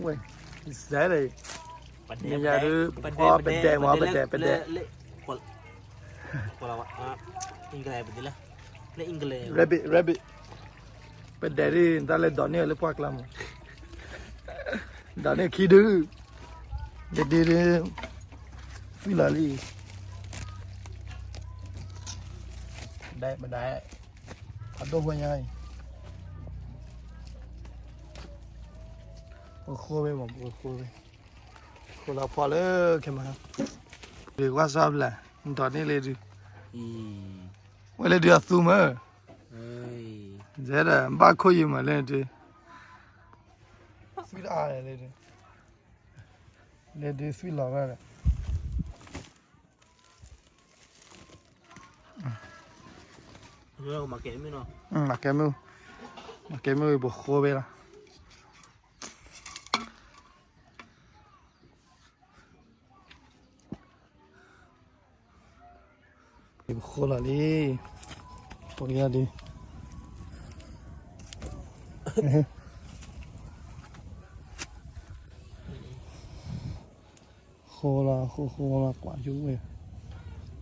ဝဲ, စဲဒီး, မ့ၢ်ယၤဒုး, ပဒဲမး ပဒဲ, ပဒဲ, ပဒဲ, rabbit, rabbit, ပဒဲဒုး တၢ်လဲၤဒိးန့ၢ်လၢပှၢ်ကျါမး, ဒိးန့ၢ်ခံဒု, ဒ်ဒုး, သွံၣ်လီၤလံ, ပဒဲ, ပဒဲ, ဖးဒိၣ်ဖိညါအံၤ, ပဃိဝဲမး, ပဃိဝဲ, ဃိလီၤဖီလၢခဲမး, ဒုးကွၢ်စၢ်ဘျဲၣ်, ဒိးန့ၢ်လၢဒုး, ဝဲလၢဒုးအသူမး, စဲဒီး ဘၣ်ခိၣ်ယုာ်မးလၢဒုး, သွံၣ်တအါလၢဒုး, လၢဒုးသွံၣ်လီၤဝဲဒီး မၤကဲမုၢ်, မၤကဲမုၢ်, ပဃိဝဲလီၤ. ပဃိလီၤလံ, ပယါဒုး, ဃိလီၤ, ဃိဃိလီၤ, ကွၢ်ယူၤဝဲ,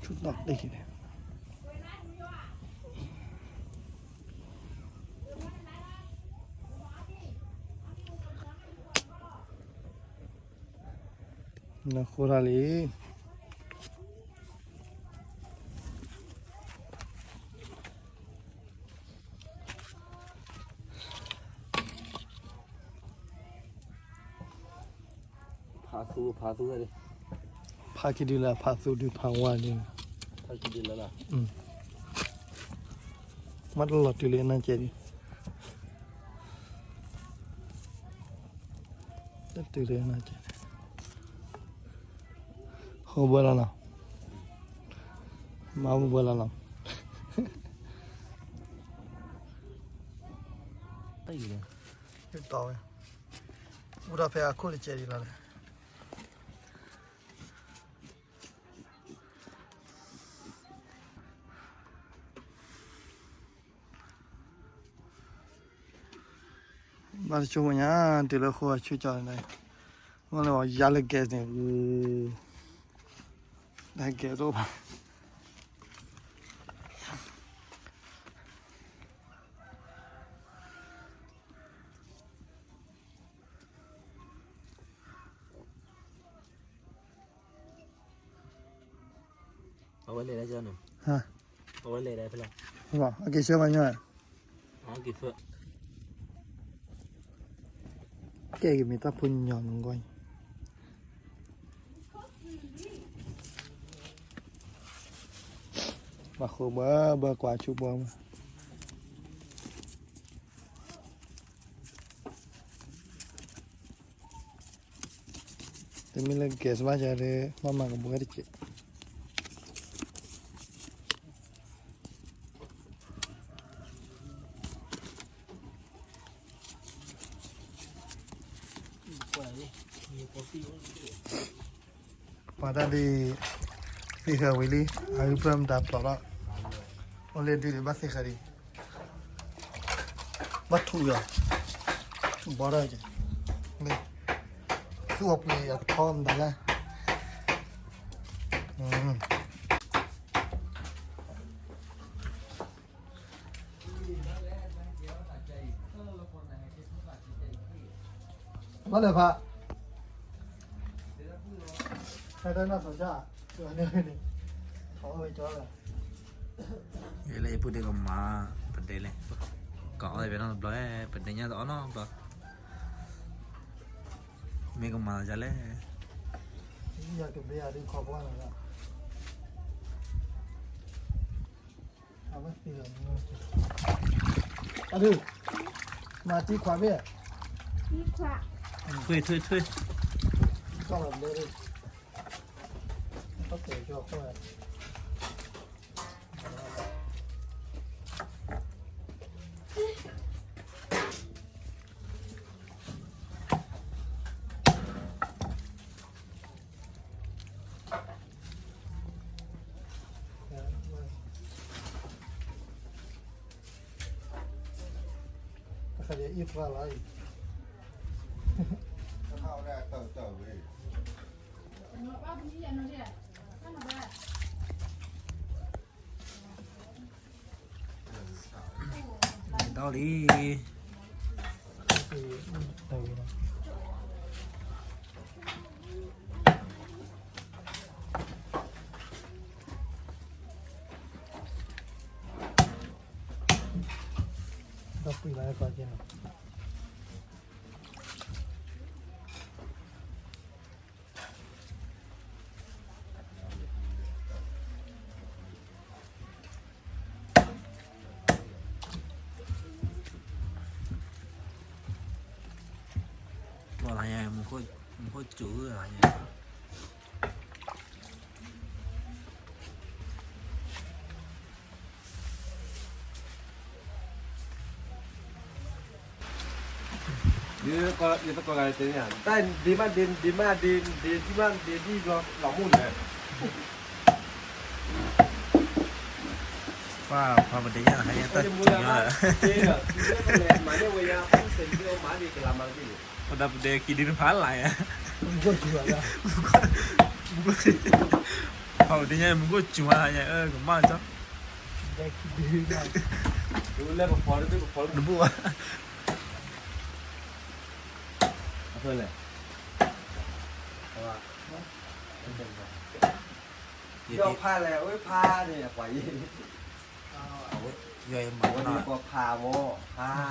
ဆူၣ်တီၢ်တ့ၢ်န့ၣ် နဃိတၢ်လံ. ဖးသူ, ဖးသူ, ဖးခံဒုလၢ ဖးသူဒု ဖးဝါဒု, ဖးခံဒုလၢ, မ့ၢ်တလီၤတုၤလၢအနၢ်ကဲဒု, တတုၤလၢအနၢ်ကဲ, ဟိဘၢလီၤနီၤ, မၤဘၢလီၤနီၤ, တၢ်အံၤ, တီဝဲ, အိၣ်ဒီးဖဲအခိၣ်တကဲဒံးလီၤ. ဘၣ်တဆိကမိၣ်ညါ, တုၤလၢဃိအဆူၣ်ကၠီန့ၣ်, မ့ၢ်လၢယါလၢ gas န့ၣ်, တၢ် gas တအိၣ်ဘၣ်. အဝဲလဲၤဒၣ်, အဝဲလဲၤဒၣ်ဖဲလဲၣ်, အက့ၤဆၢမၤညီ, ကဲက့ၤမ့ၢ်တၢ်ဖိညီနုၢ်ဂီၢ်, ဘၣ်ဃိဘၣ်ဘၣ်ကွၢ်ဆူၣ်ဘၣ်မး. တမ့ၢ်လၢ gas ဘၣ်ယၤဒီး ဘၣ်မၤကဘှဲတက့ၢ်. ပှၤတၢ်ဒ် သ့ၣ်ဃာ်ဝံၤလံ, အဂံၢ်ဖျၢၣ်မတၤဖျိးထီၣ်, အိၣ်လၢဒုးဒံးဘၣ်သ့ၣ်ဃာ်ဒံး, ဘၣ်ထူၣ်ယီၤ, ထူၣ်ဘီထီၣ်က့ၤ, မ့ၢ်, သူၣ်အပှ့ၤအကထီမတၤလဲၣ်. ဘၣ်လဲၤဖး, ဖဲတၢ်နီၢ်စီၤဆၣ်, န့ၣ်, ထီၣ်ဝဲကၠီလၢ, ယဲလၢယပုၢ်ဒ့ကမၤ, ပဒဲလဲၣ်, ကအီၣ်ဖဲနီတဘျီ, ပဒဲညါတအီၣ်နီတဘျီ, မ့ၢ်ကမၤလီၤယၤလဲၣ်. ယကဘဲအဒုးခီကွၢ်လီၤ, အဝဲသ့ၣ်လီၤ, အဒုး, မၤတံခွးဘ့ၣ်, ထွဲထွဲထွဲ, ကီၢ်လီၤဘျဲဒုး, ကီၢ်ကဲကၠီဃိ, တခါဒီးအံၣ်ပှၢ်လီၤအံၤ, ဒီလံ ဒီပုၢ်လၢကီၢ်က့နီၤ ဘၣ်လၢညါ မူခိၣ်စူၤလၢညါ ယသကိးဂၤတန့ၣ် တၢ်ဒ့မးဒ့ ဒ့မးဒ့ ဒ့ဒံဘျီလီၤမူန့ၣ် ပှၤပှၤပဒ့ညါ ဟဲတၢ်စူၤညါလၢ ပဒၣ်ပဒ့ခံဒုနဖးလၢ်ယါ ပှၤပဒ့ညါ မူခိၣ်စူၤညါ ကမၣ်ကၠီ နဘူၣ်ဘၣ် အဖဲလဲၣ် ယီၤဖးလဲၣ် အဝဲဖးန့ၣ် အပှၤယံၤ ယီၤမၤနီၤ ပှၤဖးမၢ် ဖး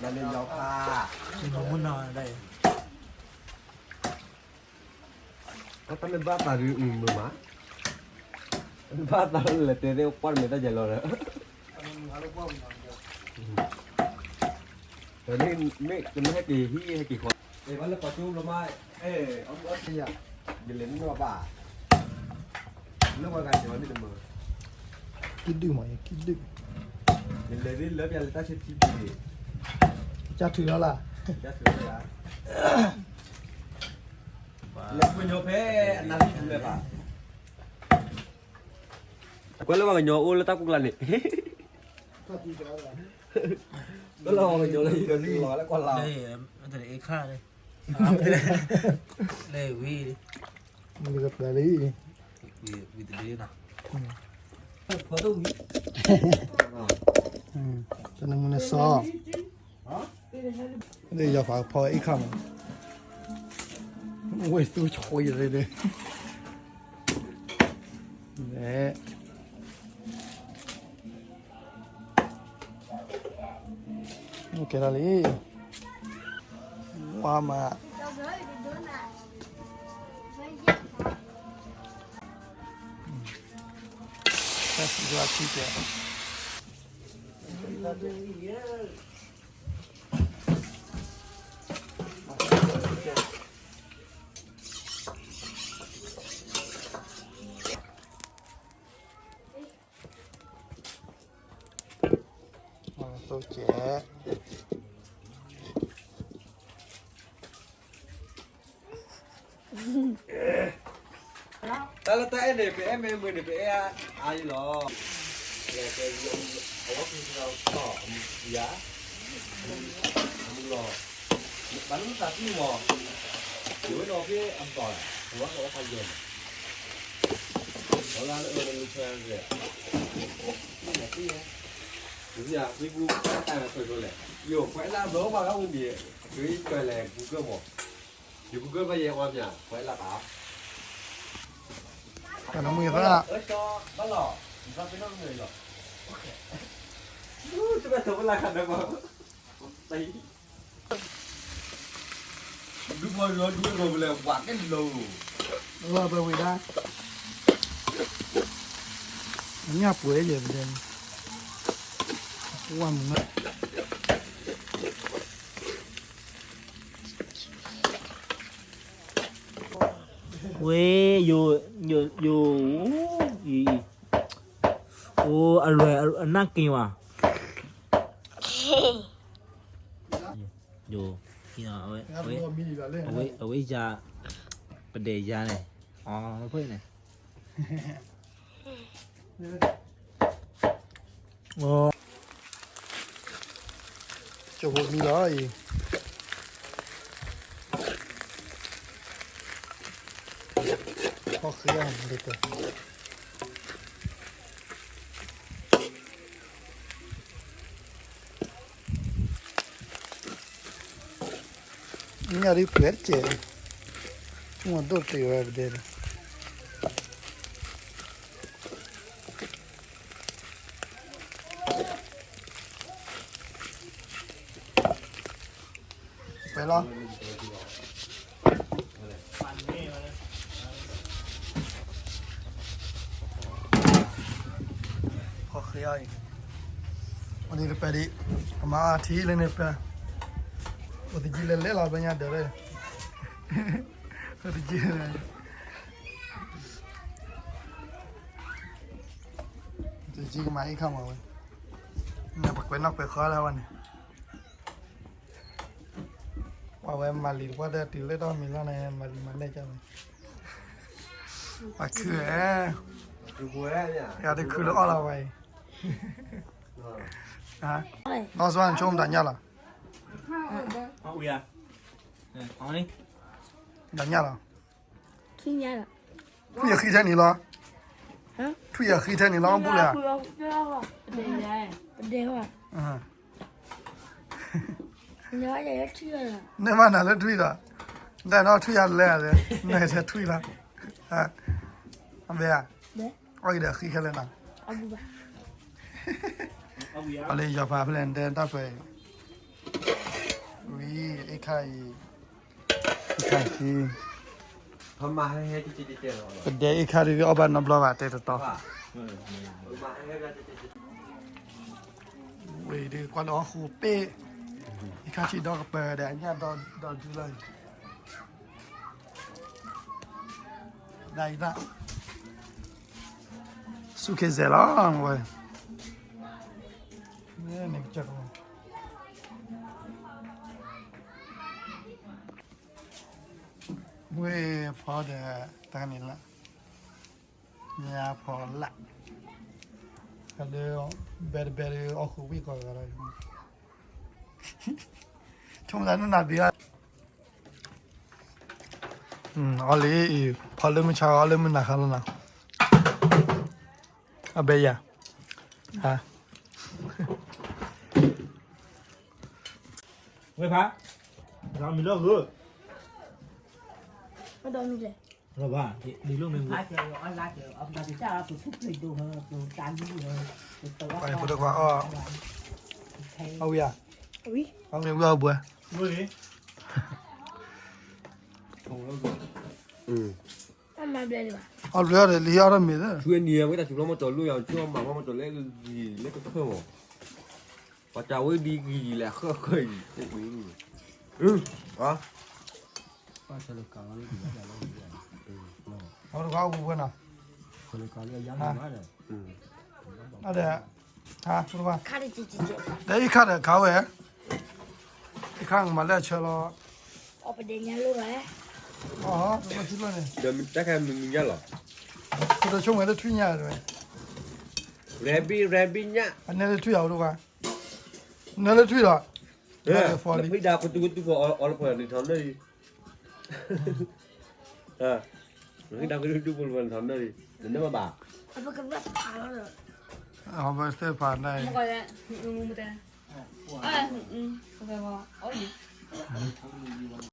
နမ့ၢ်ယီၤဖး ယမၤမုၢ်နီၤဒၣ် တၢ်မ့ၢ်ဘၣ်သးဒုးအုၣ်မုာ်မး ဘၣ်သးလၢတဲသ့ၣ်ကွၢ်တမ့ၢ်တၢ်ယဲၢ်လီၤဒီး ဒီးမ့ၢ်ကမ့ၢ်ဟဲက့ၤဟံးဟဲက့ၤဃီ ဘၣ်လၢပှၤကၠိဘျီမး အဲၣ် အမုၢ်အီၣ်ထံယၤ ယလဲၤမ့ၢ်နီၢ်ဘၣ် လၢပှၤဂၤကၠီၤန့ၣ်တမုာ် ကံၣ်ဒုၣ်မး ယကံၣ်ဒုၣ် ယလဲၤဒ်လၢပျၢ်လၢတၢ်ဆၢထံတံၢ် ကၢ်ထုးလီၤလၢ် ကၢ်ထုးလီၤလၢ် လဲၤကွၢ်ညီဖဲအနၢ်လံဒ်လဲၣ်ဘၣ် ကွၢ်လၢပှၤကညီအိၣ်လၢတၢ်ကူၣ်ကျါန့ၣ် ကွၢ်လၢပှၤကညီလၢယကလီၤလၢကွၢ်လၢ် တၢ်အခါန့ၣ် လဲၤဝံၤ မ့ၢ်ကပျၢ်လံ ဝံၤတဒုနီၤ တနမုၢ်နစီ လၢယီၤဖးဖီအ့ၣ်ခါမး ဝဲသူဆိယလဲၣ်ဒၣ် လဲၣ် ကဲထီၣ်လံ ဝါမး တၢ်စံးဘၣ်ထံကဲး သိကဲး တၢ်လၢတၢ်အဲၣ်န့ၣ် ပအဲၣ်မ့ၢ်မုာ်န့ၣ် ပအဲၣ်အါအါအံၤလီၤ. အဝဲက့ၤလီၤ ယၤ အမုၢ်လီၤ ဘၣ်လၢမုၢ်သးတံၢ်မး ယဝဲဒီးဖဲအဘီၣ် အဝဲကဝဲဖးယိာ်န့ၣ် အဝဲလၢအၢလၢလၢထွဲရဲ မ့ၢ်ယၤ မ့ၢ်ပူၤတၢ်တၢ်ဆွဲးကျိလဲၣ် ယိာ် ပှၤအဲၣ်လၢဘျီဘၣ်ကဝံၤမံၤ အက့ၤကွဲးလဲၣ် Google မး ယ Google ဘၣ်ယဲအီၤမ့ၢ် ပှၤအဲၣ်လၢဘၣ် တၢ်နမုၢ်ယသး ဘၣ်လီၤ ဘၣ်ပ့ၤနီၣ်မုၢ်လီၤ တဘၣ်ထီၣ်ဘၣ်လၢခါဒီးဘၣ် ဒူဖိလီၤဒူဖိလဲၣ် ဝးကဲလီၤ လီၤပဝံၤဒၣ် ညၣ်ပှဲၤယဲၢ်ပဒဲန့ၣ် ဝါမုၢ်နီၤ ဝဲ ယိာ် ယိာ် ယိာ် အိၣ် အလွဲၢ် အနၢ်က့ၤဝဲ ယိာ် အဝဲ အဝဲ အဝဲယၤ ပဒဲးယၤန့ၣ် အီၤ ဖဲန့ၣ် ကၠိဖိမံလီၤအံၤ တၢ် ဟီၣ်ဃံအီၤဒ်တဲ, ညၣ်ဒ်ပှဲၤတကဲး, မ့ၢ်ဒိၣ်တ့ၢ်ဝဲပဒဲဒီး ပှဲၤလီၤ. ဟီၣ်ဃံအီၤအံၤ, အန့ၣ်တပၤဒံး, အမၤအထံလၢန့ၣ်ပၤ, အိၣ်တယံၤလဲၤလဲၤလီၤ ဘျီညါဒၢးလၢ, အိၣ်တယံၤလဲၤ, တယံၤကမၤအံၤခါမးဝဲ, ပကွဲးနီၣ်ကွဲးဃီလၢဝဲန့ၣ် ပှၤဝဲမၤလံၤတပှၢ်တၢၢ်တုၤလၢတၢ်မံၤလီၤန့ၣ် မၤလံၤမၤလဲၢ်ကၢ်န့ၣ်, ပှၤခုဝဲ, ယတခုလၢအီၣ်လီၤဝဲအံၤ, နီၢ်စွါနဆိကမိၣ်တၢ်ညၣ်လီၤ, တၢ်ညၣ်လီၤ, ထွံၣ်ယဃံထဲန့ၣ်လီၤ, ထွံၣ်ယဃံထဲန့ၣ်လီၤ ဘူးလၢ ပဒဲဝဲ, န့ၢ်မးနၤလၢထွံၣ်လီၤ, နနီၢ်ထွံၣ်ယၤလဲၣ်, နထဲထွံၣ်လီၤ, အဘဲဧါ, အီၣ်က့ၤဒီးဃံခဲလၢာ်နီၤ, အလၢယွၤဖးဖဲလဲၣ်နတဲတၢ်ပှဲၤ, ဝံၤအ့ၣ်ခါအံၤ, အ့ၣ်ခါအံၤ, ပဒဲအ့ၣ်ခါဒ်အီၣ်ဘၣ်နီတဘျီဘၣ် တဲတတီၤ ဝဲဒၣ်ကွၢ်ဒီးဟီၣ်ဃိပ့ၢ်, အ့ၣ်ခါဆံးဒီကပၤဒီးအညၣ်ဒီဒုလီၤ, ဒ်အံၤဒၣ်, စူၢ်က့ၤစဲးလီၤဝဲ, န့ၣ်ကစၢ်ကလီၤ, ဝဲဖီဒီး တၢ်န့ၣ်လၢ ညါဖီလာ်, ဒီး ဘဲတဘဲဒီးအီၣ်ဃုာ်ဝံၣ်ကီးဂၤလီၤ, ဆိကမိၣ်သးနနၢ်ဘံၣ်ဧါ, အီၣ်လံအံၤ ဖီလၢမုၢ်ဆါဂီၤ အီၣ်လၢမုၢ်နၤခါလီၤနီၤ, အဘဲယၤ, ဝဲဖး, ဒီးမံၤလီၤဂိၢ်, ဒီးမံၤလဲၣ်, ဒီးဘၣ်, ဒ်လိၣ်မ့ၢ်ဂိၢ်, ဖိဒိၣ်ခွါအီၣ်, အီၣ်ဝံၤဧါ, အီၣ်ဝံၤအီၣ်ဘှဲ, အီၣ်ဘှဲဒီးလံအီၣ်ထီၣ်မ့ၤသၢ, ဆူနံၤဝဲတၢ်စူၤလီၤမီၢ်တီၤလိၣ်ယၤ ဆူအီၣ်မးမီၢ်မီၢ်တီၤလၢဂံၢ်လၢကထၢၣ်မီၢ်, ပှၤတၢ်ဝဲဒ်ဂံၢ်လၢဃၢဃၢအံၤ, အီၣ်တဂၤအိၣ်ပူၤပှဲၤနီၤ, ဒီးအံၤခါဒီးခါဝဲ, အံၤခါမၤလဲၣ်ဆၢလီၤ, အီၣ်ပဒဲညါလိၣ်ဝဲ, အီၣ်တဘျီထံလီၤန့ၣ်, ဒီးမ့ၢ်တၢ်ခါမုၢ်မုၢ်ညါလီၤ, ပဒိၣ်ဆိကမိၣ်လၢထွံၣ်ညါဝဲ, အနဲလၢထွံၣ်အီၤဒိၣ်ဘၣ်, နဲလၢထွံၣ်လီၤ, ဖံဒၣ်ကတူကတူဖီအီၣ်လၢပှဲၤန့ၣ်ထီၣ်န့ၣ်, ဖံဒၣ်ကတူကတူဖီလၢပှဲၤန့ၣ်ထီၣ်န့ၣ်, နမ့ၢ်ဘၣ်, အဘၢသ့ၣ်ဖးန့ၣ်,